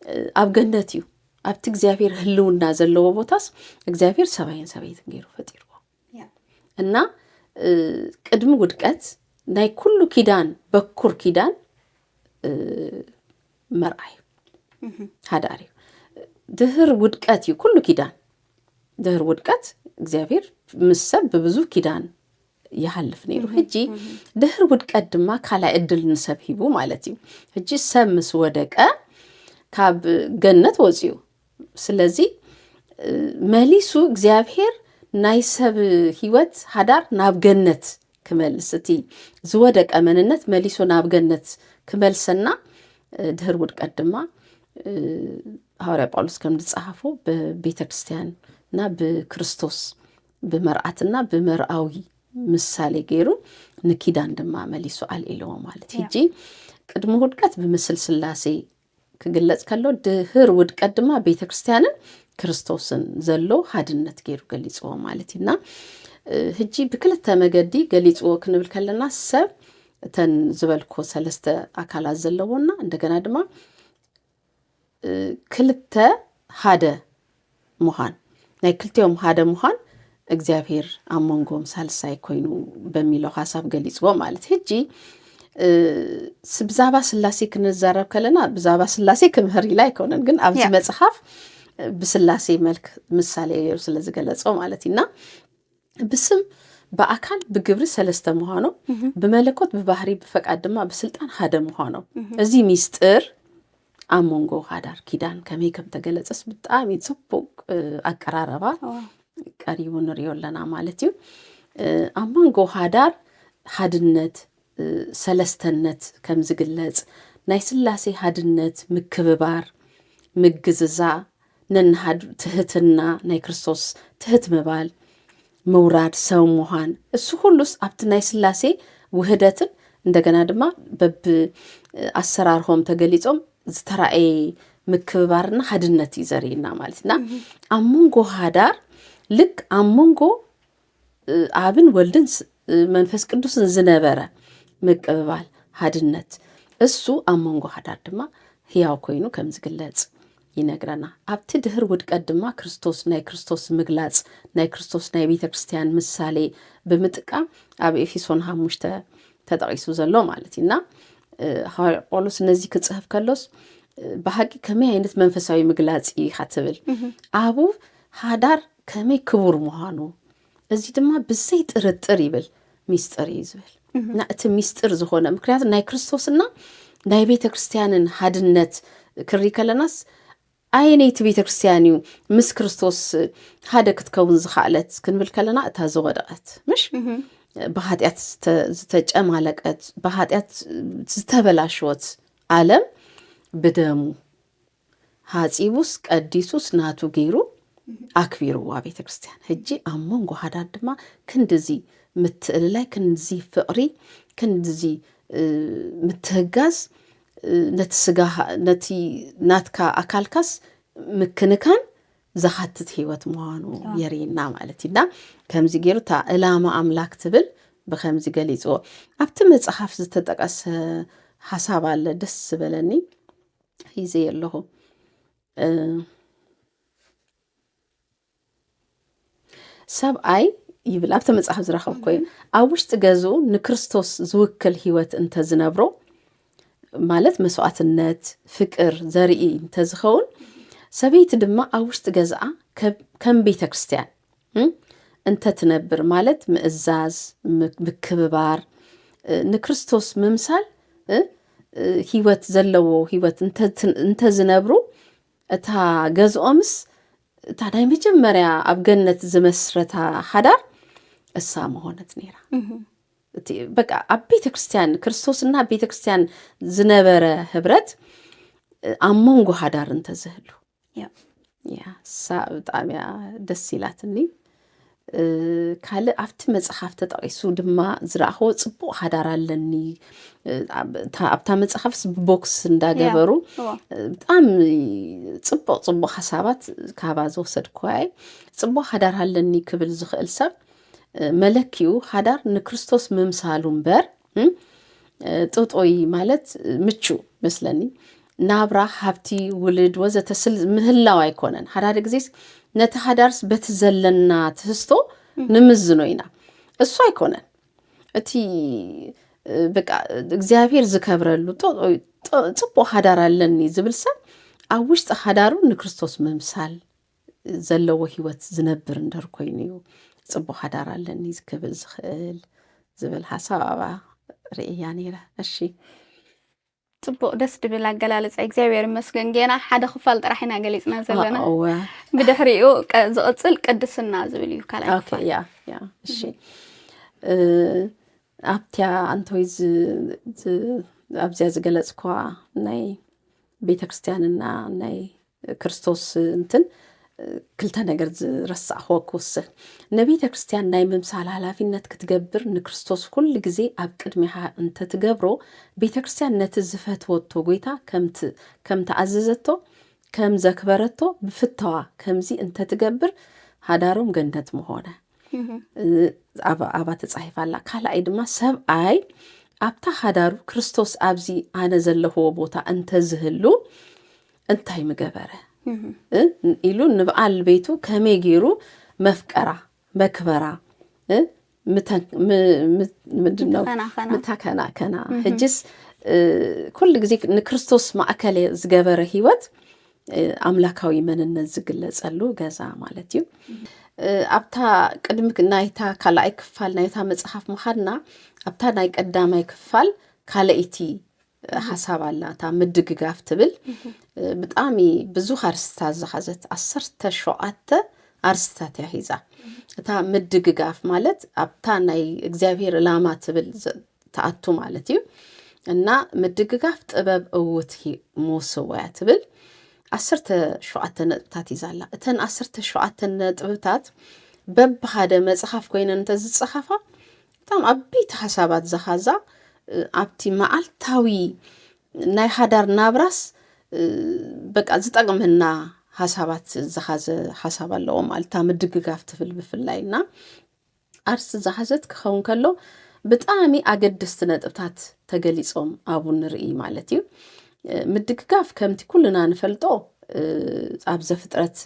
እ፣ ኣብ ገነት እዩ። ኣብቲ እግዚኣብሔር ህልውና ዘለዎ ቦታስ እግዚኣብሔር ሰባይን ሰበይትን ገይሩ ፈጢርዎ። ያ። እና፣ እ፣ ቅድሚ ውድቀት ናይ ኩሉ ኪዳን፣ በኩር ኪዳን፣ እ፣ መርኣይ እዩ። ሓዳር እዩ። ድህር ውድቀት እዩ ኩሉ ኪዳን። ድህር ውድቀት እግዚኣብሔር ምስ ሰብ ብብዙ ኪዳን ይሃልፍ ነይሩ። ሕጂ ድህር ውድቀት ድማ ካልኣይ ዕድል ንሰብ ሂቡ ማለት እዩ። ሕጂ ሰብ ምስ ወደቀ ካብ ገነት ወፅዩ። ስለዚ፣ እ፣ መሊሱ እግዚኣብሔር ናይ ሰብ ህይወት ሓዳር ናብ ገነት ክመልስ፣ እቲ ዝወደቀ መንነት መሊሱ ናብ ገነት ክመልሰና፣ እ፣ ድህር ውድቀት ድማ፣ እ፣ ሃዋርያ ጳውሎስ ከም ዝጸሓፎ ብቤተ ክርስቲያን እና ብክርስቶስ ብመርዓትና ብመርኣዊ ምሳሌ ገይሩ ንኪዳን ድማ መሊሱ ኣልዒልዎ ማለት እዩ። ያ። ሕጂ ቅድሚ ውድቀት ብምስል ስላሴ ክግለጽ ከሎ፣ ድህር ውድቀት ድማ ቤተ ክርስቲያንን ክርስቶስን ዘሎ ሓድነት ገይሩ ገሊጽዎ ማለት እዩ። እና፣ እ፣ ሕጂ ብክልተ መገዲ ገሊጽዎ ክንብል ከለና፣ ሰብ እተን ዝበልኮ ሰለስተ ኣካላት ዘለዎና፣ እንደገና ድማ፣ እ፣ ክልተ ሓደ ምዃን፣ ናይ ክልቲኦም ሓደ ምዃን እግዚኣብሔር ኣብ መንጎም ሳልሳይ ኮይኑ በሚለው ሓሳብ ገሊጽዎ ማለት። ሕጂ፣ እ፣ ስ-፣ ብዛባ ስላሴ ክንዛረብ ከለና፣ ብዛባ ስላሴ ክምህር ኢላ ኣይኮነን፣ ግን ኣብዚ ያ። መጽሓፍ፣ እ፣ ብስላሴ መልክ ምሳሌ ገይሩ ስለ ዝገለጾ ማለት ኢና። ብስም ብኣካል ብግብሪ ሰለስተ ምዃኖም፣ እህ። ብመለኮት ብባህሪ ብፈቃድ ድማ ብስልጣን ሓደ ምዃኖም። እህ። እዚ ሚስጥር ኣብ መንጎ ሓዳር ኪዳን ከመይ ከም ተገለጸስ ብጣዕሚ ጽቡቅ፣ እ፣ ኣቀራረባ ዋው። ቀሪቡ ንሪኦ ኣለና ማለት እዩ። እ፣ ኣብ መንጎ ሓዳር ሓድነት፣ እ፣ ሰለስተነት ከም ዝግለጽ፣ ናይ ስላሴ ሓድነት ምክብባር፣ ምግዝዛ፣ ነንሃድ ትህትና፣ ናይ ክርስቶስ ትህት ምባል፣ ምውራድ፣ ሰብ ምዃን፣ እሱ ኩሉስ ኣብቲ ናይ ስላሴ ውህደትን እንደገና ድማ በብ ኣሰራርሆም ተገሊጾም ዝተራእየ ምክብባርና ሓድነት እዩ ዘርእየና ማለት እና፣ እህ። ኣብ መንጎ ሓዳር ልክ ኣብ መንጎ፣ እ፣ ኣብን ወልድን ስ-፣ እ፣ መንፈስ ቅዱስን ዝነበረ ምቅብባል፣ ሓድነት፣ እሱ ኣብ መንጎ ሓዳር ድማ ህያው ኮይኑ ከም ዝግለጽ ይነግረና። ኣብቲ ድህር ውድቀት ድማ ክርስቶስ፣ ናይ ክርስቶስ ምግላጽ፣ ናይ ክርስቶስ ናይ ቤተ ክርስቲያን ምሳሌ ብምጥቃም ኣብ ኤፌሶን ሓሙሽተ ተጠቒሱ ዘሎ ማለት እዩ። እና፣ እ፣ ሃዋርያ ጳውሎስ ነዚ ክጽሕፍ ከሎስ፣ እ፣ ብሓቂ ከመይ ዓይነት መንፈሳዊ ምግላጽ እዩ ኢኻ ትብል? እህ። ኣብ ሓዳር ከመይ ክቡር ምዃኑ፣ እዚ ድማ ብዘይ ጥርጥር ይብል፣ ሚስጥር እዩ ዝብል። እህ። እና እቲ ሚስጥር ዝኾነ፣ ምክንያቱ ናይ ክርስቶስና ናይ ቤተ ክርስቲያንን ሓድነት ክርኢ ከለናስ፣ ኣየነይቲ ቤተ ክርስቲያን እዩ ምስ ክርስቶስ ሓደ ክትከውን ዝኸኣለት ክንብል ከለና፣ እታ ዝወደቐት፣ ምሽ? እህ። ብሓጢኣት ዝተ-፣ ዝተጨማለቀት፣ ብሓጢኣት ዝተበላሸወት ዓለም ብደሙ ሃጺቡስ ቀዲሱስ ናቱ ገይሩ ኣክቢርዋ ቤተ ክርስቲያን። ሕጂ ኣብ መንጎ ሓዳር ድማ ክንድዚ ምትእልላይ፣ ክንድዚ ፍቕሪ፣ ክንድዚ፣ እ፣ ምትህጋዝ፣ እ፣ ነቲ ስጋ፣ ነቲ ናትካ ኣካልካስ ምክንካን ዘኻትት ህይወት ምዃኑ ዋው። የርእየና ማለት እዩ። እና ከምዚ ገይሩ እታ ዕላማ ኣምላክ ትብል ብኸምዚ ገሊጽዎ። ኣብቲ መጽሓፍ ዝተጠቀሰ ሓሳብ ኣለ፣ ደስ ዝበለኒ፣ ሒዘ ኣለኹ። እ፣ ሰብኣይ ይብል ኣብቲ መጽሓፍ ዝረኸብኮ እዩ። ኣብ ውሽጢ ገዝኡ ንክርስቶስ ዝውክል ህይወት እንተዝነብሮ፣ ማለት መስዋዕትነት፣ ፍቅር ዘርኢ እንተዝኸውን፣ ሰበይቲ ድማ ኣብ ውሽጢ ገዝኣ ከብ-፣ ከም ቤተ ክርስቲያን፣ እም፣ እንተትነብር፣ ማለት ምእዛዝ፣ ም-፣ ምክብባር፣ እ፣ ንክርስቶስ ምምሳል፣ እ፣ እ፣ ህይወት ዘለዎ ህይወት እንተ-፣ እንተዝነብሩ፣ እታ ገዝኦምስ እታ ናይ መጀመርያ ኣብ ገነት ዝመስረታ ሓዳር እሳ ምኾነት ነይራ። እም። እቲ በቃ ኣብ ቤተ ክርስቲያን፣ ክርስቶስና ኣብ ቤተ ክርስቲያን ዝነበረ ህብረት፣ እ፣ ኣብ መንጎ ሓዳር እንተዝህሉ። ያ። ያ፣ እሳ ብጣዕሚ እያ ደስ ኢላትኒ። እ፣ ካልእ ኣብቲ መጽሓፍ ተጠቒሱ ድማ ዝረኣኽዎ ጽቡቕ ሓዳር ኣለኒ። እ፣ ኣብ-፣ እታ-፣ ኣብታ መጽሓፍስ ብቦክስ እንዳገበሩ፣ ያ፣ እዋ። እ፣ ብጣዕሚ ጽቡቕ ጽቡቕ ሓሳባት ካባ ዝወሰድኩዋ እየ። ጽቡቕ ሓዳር ኣለኒ ክብል ዝኽእል ሰብ፣ እ፣ መለኪኡ ሓዳር ንክርስቶስ ምምሳሉ እምበር፣ እም፣ እ፣ ጥጦይ ማለት ምቹ መስለኒ። ናብራ፣ ሃብቲ፣ ውልድ ወዘተ ስል ምህላው ኣይኮነን። ሓዳደ ግዜስ ነቲ ሓዳርስ በቲ ዘለና ትህዝቶ እም። ንምዝኖ ኢና። እሱ ኣይኮነን። እቲ፣ እ፣ በቃ እግዚኣብሔር ዝከብረሉ ጦ-፣ ጦ-፣ ጽቡቕ ሓዳር ኣለኒ ዝብል ሰብ ኣብ ውሽጢ ሓዳሩ ንክርስቶስ ምምሳል ዘለዎ ህይወት ዝነብር እንደር ኮይኑ እዩ ጽቡቕ ሓዳር ኣለኒ ክብል ዝኽእል ዝብል ሓሳብ ኣብኣ ርእያ ነይረ። እሺ። ጽቡቕ፣ ደስ ድብል ኣገላልጻ። እግዚኣብሔር ይመስገን። ጌና ሓደ ክፋል ጥራሕ ኢና ገሊጽና ዘለና። አ-፣ እወ። ብድሕሪኡ ቀ-፣ ዝቕጽል ቅድስና ዝብል እዩ ካልኣይ ኦኬ፣ ክፋል። ያ፣ ያ፣ እሺ። እ፣ ኣብቲያ ኣንቶይ ዝ-፣ ዝ-፣ ኣብዚያ ዝገለጽኳ ናይ ቤተክርስትያንና ናይ ክርስቶስ እንትን፣ እ፣ ክልተ ነገር ዝረሳዕኽዎ ክውስን። ንቤተ ክርስቲያን ናይ ምምሳል ሃላፊነት ክትገብር ንክርስቶስ ኩሉ ግዜ ኣብ ቅድሚኻ እንተትገብሮ፣ ቤተ ክርስቲያን ነቲ ዝፈትወቶ ጐይታ ከም ት-፣ ከም ተኣዘዘቶ፣ ከም ዘክበረቶ ብፍታዋ ከምዚ እንተትገብር፣ ሃዳሮም ገነት ምኾነ። እህ። እ፣ ኣብ-፣ ኣብኣ ተጻሒፋ ኣላ። ካልኣይ ድማ፣ ሰብኣይ ኣብታ ሃዳሩ ክርስቶስ ኣብዚ ኣነ ዘለኽዎ ቦታ እንተዝህሉ እንታይ ምገበረ? እህ። እ፣ ኢሉ ንበዓል ቤቱ ከመይ ገይሩ መፍቀራ፣ መክበራ፣ እ፣ ምተ-፣ ም-፣ ም-፣ ምንድን ነው? ምተኸናኸና። ምተከናከና። እህ። ሕጅስ፣ እ፣ ኩሉ ግዜ ንክርስቶስ ማእከል ዝገበረ ህይወት፣ እ፣ ኣምላካዊ መንነት ዝግለጸሉ ገዛ ማለት እዩ። እ፣ ኣብታ ቅድሚ ክ-፣ ናይታ ካልኣይ ክፋል ናይታ መጽሓፍ ምኻድና፣ ኣብታ ናይ ቀዳማይ ክፋል ካልኣይቲ፣ እ፣ ሓሳብ ኣላ፣ እታ ምድግጋፍ ትብል። እ፣ ብጣዕሚ ብዙሕ ኣርስታት ዝሓዘት፣ ዓሰርተ ሸውዓተ ኣርስታት እያ ሒዛ። እታ ምድግጋፍ ማለት ኣብታ ናይ እግዚኣብሔር ዕላማ ትብል ዘ-፣ ትኣቱ ማለት እዩ። እና ምድግጋፍ ጥበብ እውት ሂ-፣ መውስቦ እያ ትብል። ዓሰርተ ሸውዓተ ነጥብታት ሒዛ ኣላ። እተን ዓሰርተ ሸውዓተ ነጥብታት በብሓደ መጽሓፍ ኮይነን እንተዝጸሓፋ፣ ብጣዕሚ ዓበይቲ ሓሳባት ዝሓዛ፣ እ፣ ኣብቲ መዓልታዊ ናይ ሓዳር ናብራስ፣ እ፣ በቃ ዝጠቕመና ሓሳባት ዝሓዘ ሓሳብ ኣለዎ ማለት እታ ምድግጋፍ ትብል ብፍላይ። እና ኣርስቲ ዝሓዘት ክኸውን ከሎ፣ ብጣዕሚ ኣገደስቲ ነጥብታት ተገሊጾም ኣብኡ ንርኢ ማለት እዩ። እ፣ ምድግጋፍ ከምቲ ኩልና ንፈልጦ፣ እ፣ ኣብ ዘፍጥረት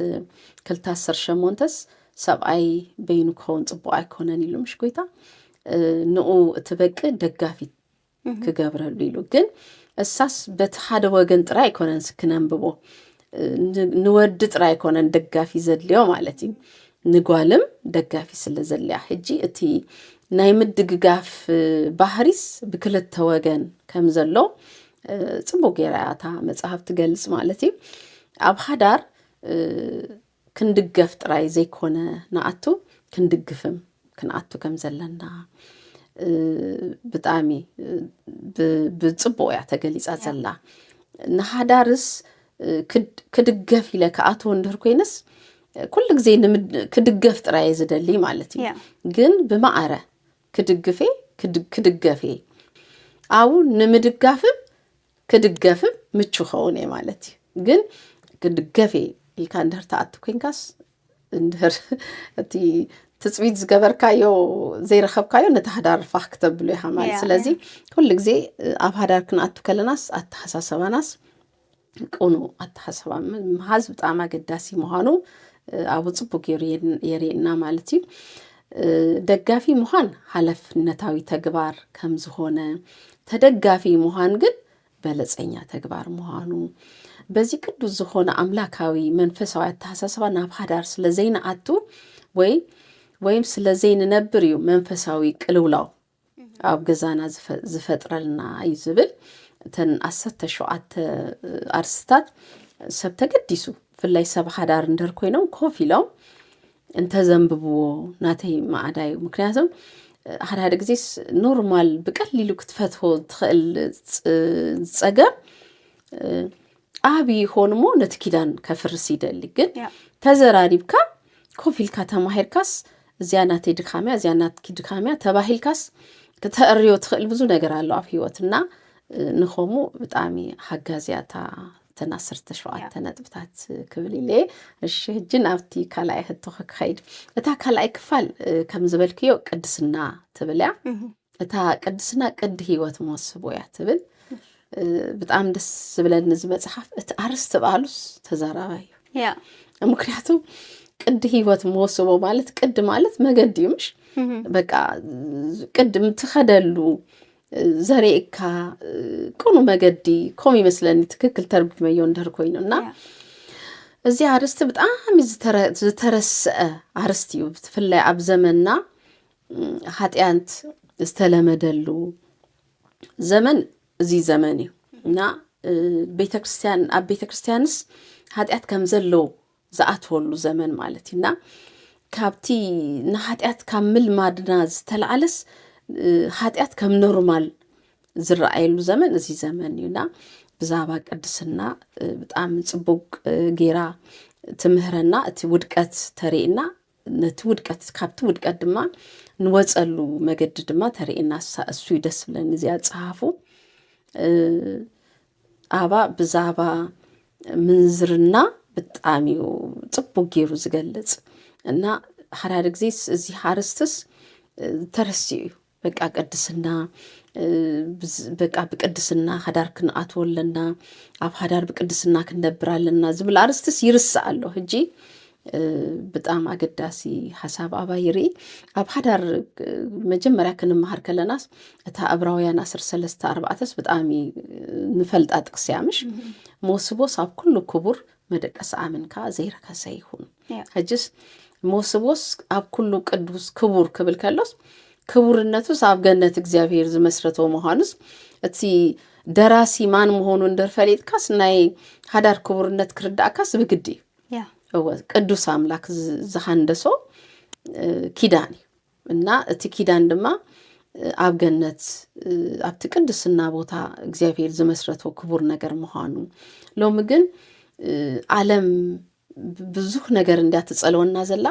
ክልተ ዓሰርተ ሸሞንተስ ሰብኣይ በይኑ ክኸውን ጽቡቕ ኣይኮነን ኢሉ ምሽ ጐይታ፣ እ፣ ንኡ እቲ በቂ ደጋፊት እህ። ክገብረሉ ኢሉ። ግን እሳስ በቲ ሓደ ወገን ጥራይ ኣይኮነን ስ-፣ ክነንብቦ። እ፣ ን-፣ ንወዲ ጥራይ ኣይኮነን ደጋፊ ዘድልዮ ማለት እዩ። ንጓልም ደጋፊ ስለ ዘድልያ። ሕጂ እቲ ናይ ምድግጋፍ፣ እ፣ ባህሪስ ብክልተ ወገን ከም ዘሎ፣ እ፣ ጽቡቅ ገይራ እያ እታ መጽሓፍ ትገልጽ ማለት እዩ። ኣብ ሓዳር፣ እ፣ ክንድገፍ ጥራይ ዘይኮነ ንኣቱ፣ ክንድግፍም ክንኣቱ ከም ዘለና፣ እ፣ ብጣዕሚ፣ እ፣ ብ-፣ ብጽቡቕ እያ ተገሊጻ ያ። ዘላ። ንሓዳርስ፣ እ፣ ክድ-፣ ክድገፍ ኢለ ክኣትዎ እንድህር ኮይነስ፣ እ፣ ኩሉ ግዜ ንምድ-፣ ክድገፍ ጥራይ እየ ዝደሊ ማለት እዩ። ያ። ግን ብማዕረ ክድግፌ፣ ክድ-፣ ክድገፌ። ኣብኡ ንምድጋፍም ክድገፍም ምቹ ኸውን እየ ማለት እዩ። ግን ክድገፍ እየ ኢልካ እንድህር ትኣቱ ኮይንካስ፣ እንድህር እቲ ትጽቢት ዝገበርካዮ ዘይረኸብካዮ ነቲ ሓዳር ፋኽ ክተብሎ ኢኻ ማለት። ስለዚ ኩሉ ግዜ ኣብ ሓዳር ክንኣቱ ከለናስ ኣተሓሳሰባናስ ቅኑ ኣተሓሳሰባ ምሃዝ ብጣዕሚ ኣገዳሲ ምዃኑ ኣብኡ ጽቡቅ ገይሩ የርእየና ማለት እዩ። ደጋፊ ምዃን ሓላፍነታዊ ተግባር ከም ዝኾነ፣ ተደጋፊ ምዃን ግን በለጸኛ ተግባር ምዃኑ፣ በዚ ቅዱስ ዝኾነ ኣምላካዊ መንፈሳዊ ኣተሓሳስባ ናብ ሓዳር ስለ ዘይንኣቱ ወይ ወይም ስለ ዘይንነብር እዩ መንፈሳዊ ቅልውላው ኣብ ገዛና ዝፈጥረልና እዩ ዝብል። እተን ዓሰርተ ሸውዓተ ኣርስትታት ሰብ ተገዲሱ፣ ብፍላይ ሰብ ሓዳር እንደር ኮይኖም ኮፍ ኢሎም እንተዘንብብዎ ናተይ ማዕዳ እዩ። ምክንያቱም ሓደ ሓደ ግዜስ ኖርማል ብቀሊሉ ክትፈትዎ ትኽእል ጸገም ዓብዪ ይኾን እሞ ነቲ ኪዳን ከፍርስ ይደሊ። ግን ተዘራሪብካ ኮፍ ኢልካ ተማሂርካስ እዚኣ ናተይ ድካምያ እዚኣ ናትኪ ድካምያ ተባሂልካስ ክተእርዮ ትኽእል ብዙ ነገር ኣሎ ኣብ ህይወት እና ንኸሙ ብጣዕሚ ሓጋዝያ እታ እተን ዓሰርተ ሸውዓተ ነጥብታት ክብል ኢለ። እሺ፣ ሕጂ ናብቲ ካልኣይ ሕቶ ክኸይድ። እታ ካልኣይ ክፋል ከም ዝበልክዮ ቅድስና ትብል እያ። እታ ቅድስና ቅዲ ህይወት መወስቦ እያ ትብል። ብጣዕሚ ደስ ዝብለኒ እዚ መጽሓፍ፣ እቲ ኣርስቲ ባዕሉስ ተዛራባይ እዩ። ምክንያቱ ቅዲ ህይወት መወስቦ ማለት ቅዲ ማለት መገዲ እዩ፣ ምሽ? በቃ ቅዲ ምትኸደሉ ዘርእካ ቅኑ መገዲ ከም ይመስለኒ፣ ትክክል ተርጉመዮ እንደር ኮይኑ እና እዚ ኣርስቲ ብጣዕሚ ዝተረስአ ኣርስቲ እዩ። ብፍላይ ኣብ ዘመንና ሓጢኣት ዝተለመደሉ ዘመን እዚ ዘመን እዩ እና ቤተክርስትያን ኣብ ቤተክርስትያንስ ሓጢኣት ከም ዘሎ ዝኣትወሉ ዘመን ማለት እዩ እና ካብቲ ንሓጢኣት ካብ ምልማድና ዝተለዓለስ ሓጢኣት ከም ኖርማል ዝረኣየሉ ዘመን እዚ ዘመን እዩ እና ብዛዕባ ቅድስና ብጣዕሚ ጽቡቅ ጌራ ትምህረና። እቲ ውድቀት ተርእየና፣ ነቲ ውድቀት ካብቲ ውድቀት ድማ ንወጸሉ መገዲ ድማ ተርእየና። እሱ እዩ ደስ ዝብለኒ እዚኣ ጸሓፉ። ኣባ ብዛዕባ ምንዝርና ብጣዕሚ እዩ ጽቡቅ ጌሩ ዝገልጽ እና ሓደ ሓደ ግዜ እዚ ሓርስትስ ተረሲኡ እዩ። በቃ ቅድስና በቃ ብቅድስና ሓዳር ክንኣትዎ ኣለና፣ ኣብ ሓዳር ብቅድስና ክንነብር ኣለና ዝብል ኣርስትስ ይርስእ ኣሎ። ሕጂ ብጣም ኣገዳሲ ሓሳብ ኣባይ ይርኢ። ኣብ ሓዳር መጀመርያ ክንመሃር ከለናስ እታ ዕብራውያን ዓሰርተ ሰለስተ ኣርባዕተስ ብጣዕሚ ንፈልጣ ጥቅስያ ምሽ? መወስቦስ ኣብ ኩሉ ክቡር መደቀሲ ኣመን ከኣ ዘይረከሰ ይኹን። ሕጅስ መወስቦስ ኣብ ኩሉ ቅዱስ ክቡር ክብል ከሎስ ክቡርነቱስ ኣብ ገነት እግዚኣብሔር ዝመስረቶ ምዃኑስ እቲ ደራሲ ማን ምዃኑ እንደር ፈሊጥካስ ናይ ሓዳር ክቡርነት ክርዳእካስ ብግዲ እዩ። እወ ቅዱስ ኣምላክ ዝሃንደሶ ኪዳን እዩ እና እቲ ኪዳን ድማ ኣብ ገነት ኣብቲ ቅድስና ቦታ እግዚኣብሔር ዝመስረቶ ክቡር ነገር ምዃኑ። ሎሚ ግን ዓለም ብዙሕ ነገር እንድያ ትጸልወና ዘላ።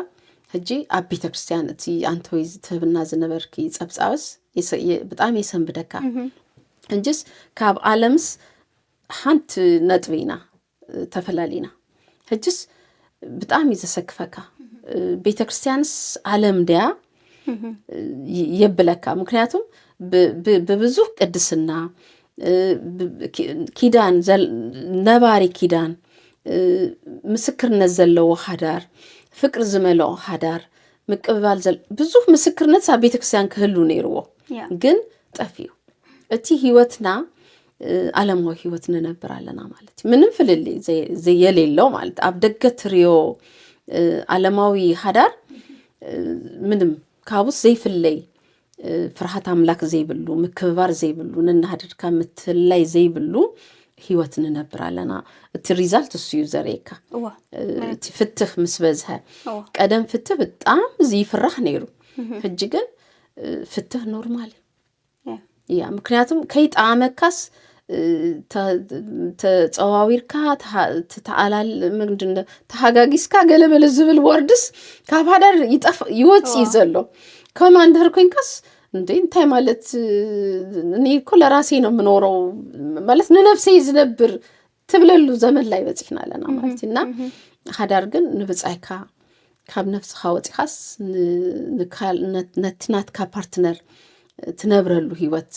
ሕጂ ኣብ ቤተክርስትያን እቲ ኣንቶይ ትህብና ዝነበርኪ ጸብጻብስ ብጣዕሚ የሰንብደካ። ሕጅስ ካብ ዓለምስ ሓንቲ ነጥቢ ኢና ተፈላሊና። ሕጅስ ብጣዕሚ ዘሰክፈካ ቤተክርስትያንስ ዓለም ድያ የብለካ። ምክንያቱም ብብዙሕ ቅድስና ኪዳን ነባሪ ኪዳን ምስክርነት ዘለዎ ሓዳር ፍቅሪ ዝመልኦ ሓዳር ምቅብባል ብዙሕ ምስክርነት ኣብ ቤተክርስትያን ክህሉ ነይርዎ ግን ጠፊኡ። እቲ ህይወትና ዓለማዊ ህይወት ንነብር ኣለና ማለት እዩ። ምንም ፍልልይ የሌለው ማለት ኣብ ደገ ትሪዮ ዓለማዊ ሓዳር ምንም ካቡስ ዘይፍለይ ፍርሃት ኣምላክ ዘይብሉ ምክብባር ዘይብሉ ነናሃድድካ ምትላይ ዘይብሉ ህይወት ንነብር ኣለና። እቲ ሪዛልት እሱ እዩ ዘርእየካ። እቲ ፍትህ ምስ በዝሀ ቀደም ፍትህ ብጣም ዝይፍራሕ ነይሩ። ሕጂ ግን ፍትህ ኖርማል እዩ። እያ ምክንያቱም ከይጠዓመካስ ተፀዋዊርካ ተዓላል ምንድን ተሃጋጊስካ ገለበለ ዝብል ወርድስ ካብ ሃዳር ይወፅ እዩ ዘሎ። ከማ እንድህር ኮይንካስ እንደ እንታይ ማለት እኔ እኮ ለራሴ ነው የምኖረው ማለት ንነፍሰይ ዝነብር ትብለሉ ዘመን ላይ በፂሕና ኣለና ማለት እና ሓዳር ግን ንብፃይካ ካብ ነፍስኻ ወፂኻስ ን- ንካል- ነት- ነቲ ናትካ ፓርትነር ትነብረሉ ህይወት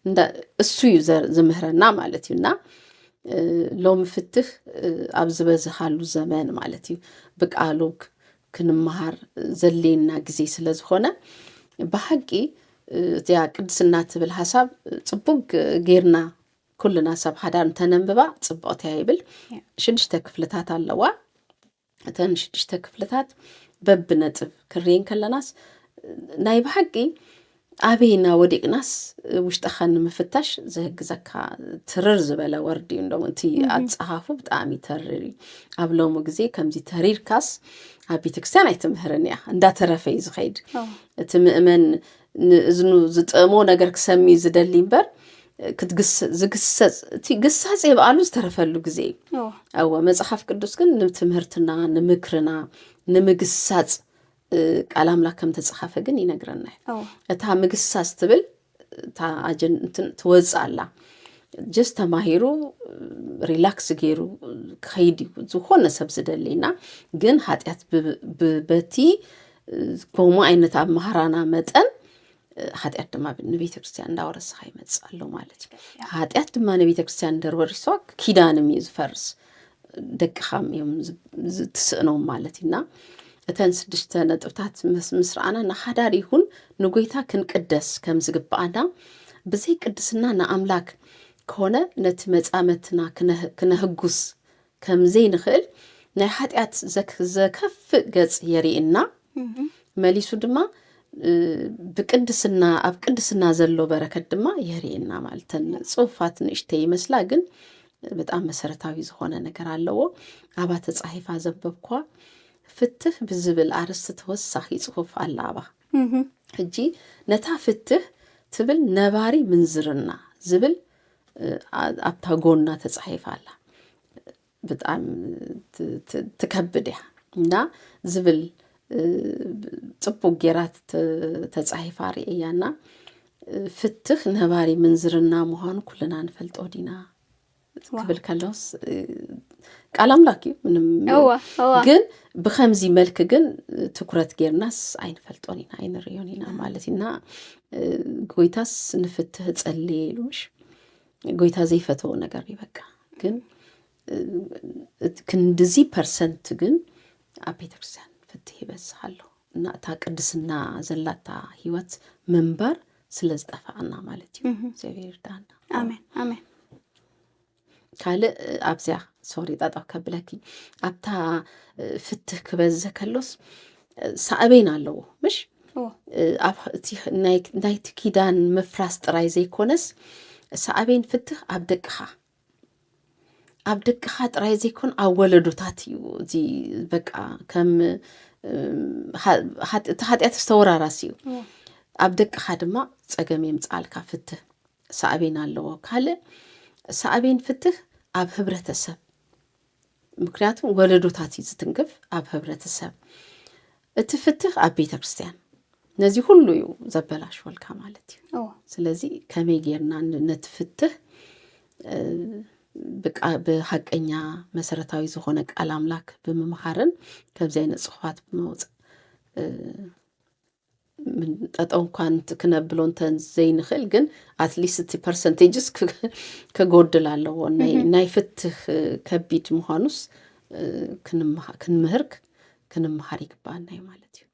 እንዳ- እሱ እዩ ዘ- ዝምህረና ማለት እዩ። እና እ፣ ሎሚ ፍትህ እ፣ ኣብ ዝበዝሃሉ ዘመን ማለት እዩ ብቃሉ ክ- ክንመሃር ዘድልየና ግዜ ስለ ዝኾነ ብሓቂ እ፣ እዚኣ ቅድስና ትብል ሓሳብ ጽቡቅ ጌርና ኩልና ሰብ ሓዳር እንተነንብባ ጽቡቕቲ እያ ይብል። ሽዱሽተ ክፍልታት ኣለዋ። እተን ሽዱሽተ ክፍልታት በብነጥብ ክርየን ከለናስ ናይ ብሓቂ ኣበይና ወዲቕናስ ውሽጥኻ ንምፍታሽ ዝህግዘካ ትርር ዝበለ ወርድ እዩ። እንደሞ እቲ ኣፀሃፉ ብጣዕሚ ተርር እዩ። ኣብ ሎሚ ግዜ ከምዚ ተሪርካስ ኣብ ቤተክርስትያን ኣይትምህርን እያ፣ እንዳተረፈ እዩ ዝኸይድ። እቲ ምእመን ንእዝኑ ዝጥእሞ ነገር ክሰሚ ዝደሊ እምበር ክትግስ- ዝግሰጽ እቲ ግሳጽ የብኣሉ ዝተረፈሉ ግዜ እዩ። እወ መጽሓፍ ቅዱስ ግን ንትምህርትና ንምክርና ንምግሳጽ እ፣ ቃል ኣምላክ ከም ተጻሓፈ ግን ይነግረና እዩ። እወ እታ ምግሳጽ ትብል እታ ኣጀን እንትን ትወጽእ ኣላ። ጀስት ተማሂሩ ሪላክስ ገይሩ ክኸይድ እዩ ዝኾነ ሰብ ዝደሊ። እና ግን ሓጢኣት ብ- ብ- በቲ እ፣ ከምኡ ዓይነት ኣመሃራና መጠን እ፣ ሓጢኣት ድማ ብ- ንቤተ ክርስቲያን እንዳወረስኻ ይመጽእ ኣሎ ማለት እዩ። ሓጢኣት ድማ ንቤተ ክርስቲያን እንደወሪስዋ ኪዳንም እዩ ዝፈርስ። ደቅኻ እዮም ዝ- ዝ- ትስእኖም ማለት እዩ። እና እተን ስድስተ ነጥብታት ምስ ምስ ረኣና ንሓዳር ይኹን ንጎይታ ክንቅደስ ከም ዝግብኣና ብዘይ ቅድስና ንኣምላክ ከሆነ ነቲ መጻመትና ክነህ- ክነህጉስ ከም ዘይንኽእል ናይ ሓጢኣት ዘክ- ዘከፍእ ገጽ የርእየና። መሊሱ ድማ እ፣ ብቅድስና ኣብ ቅድስና ዘሎ በረከት ድማ የርእየና። ማለት ተን ጽሑፋት ንእሽተይ ይመስላ ግን በጣም መሰረታዊ ዝኾነ ነገር ኣለዎ። ኣባ ተጻሒፋ ዘንበብኳ ፍትህ ብዝብል ኣርእስቲ ተወሳኺ ጽሑፍ ኣላ ኣባ። ሕጂ ነታ ፍትህ ትብል ነባሪ ምንዝርና ዝብል እ፣ ኣ- ኣብታ ጎና ተጻሒፋ ኣላ። ብጣዕሚ ት- ት- ትከብድ እያ እና ዝብል እ፣ ጽቡቅ ጌራ ተ- ተጻሒፋ ርእያ እና እ፣ ፍትህ ነባሪ ምንዝርና ምዃኑ ኩልና ንፈልጦ ዲና ክብል ከለውስ እ፣ ቃል ኣምላክ እዩ ምንም እዋ እዋ ግን ብከምዚ መልክ ግን ትኩረት ጌርናስ ኣይንፈልጦን ኢና ኣይንርእዮን ኢና ማለት ኢና። እ፣ ጎይታስ ንፍትህ ጸልየ ኢሉ ምሽ ጎይታ ዘይፈተዎ ነገር እዩ በቃ። ግን እ፣ ክንድዚ ፐርሰንት ግን ኣብ ቤተክርስትያን ፍትህ ይበዝሕ ኣሎ እና እታ ቅድስና ዘላታ ህይወት ምንባር ስለ ዝጠፋኣና ማለት እዩ። እግዚኣብሔር ይርዳና። ኣሜን ኣሜን። ካልእ ኣብዚያ ሶሪ ጣጣው ከብለኪ ኣብታ ፍትህ ክበዝህ ከሎስ ሳዕቤን ኣለዎ ምሽ? ኣብ እቲ ናይቲ ኪዳን ምፍራስ ጥራይ ዘይኮነስ ሳዕቤን ፍትህ ኣብ ደቅኻ ኣብ ደቅኻ ጥራይ ዘይኮን ኣብ ወለዶታት እዩ። እዚ በቃ ከም እቲ ሓጢኣት ዝተወራራስ እዩ። ኣብ ደቅኻ ድማ ፀገም የምፅኣልካ ፍትህ ሳዕቤን ኣለዎ። ካልእ ሳዕቤን ፍትህ ኣብ ህብረተሰብ፣ ምክንያቱ ወለዶታት እዩ ዝትንክፍ። ኣብ ህብረተሰብ እቲ ፍትህ ኣብ ቤተ ክርስቲያን ነዚ ሁሉ እዩ ዘበላሽወልካ ማለት እዩ። ስለዚ ከመይ ጌርና ነቲ ፍትህ ብሓቀኛ መሰረታዊ ዝኾነ ቃል ኣምላክ ብምምሃርን ከብዚ ዓይነት ፅሑፋት ብምውፃእ ጠጠው እንኳን ክነብሎ እንተ ዘይንኽእል ግን ኣትሊስት እቲ ፐርሰንቴጅስ ክጎድል ኣለዎ። ናይ ፍትህ ከቢድ ምዃኑስ ክንምህር ክንምሃር ይግባኣና እዩ ማለት እዩ።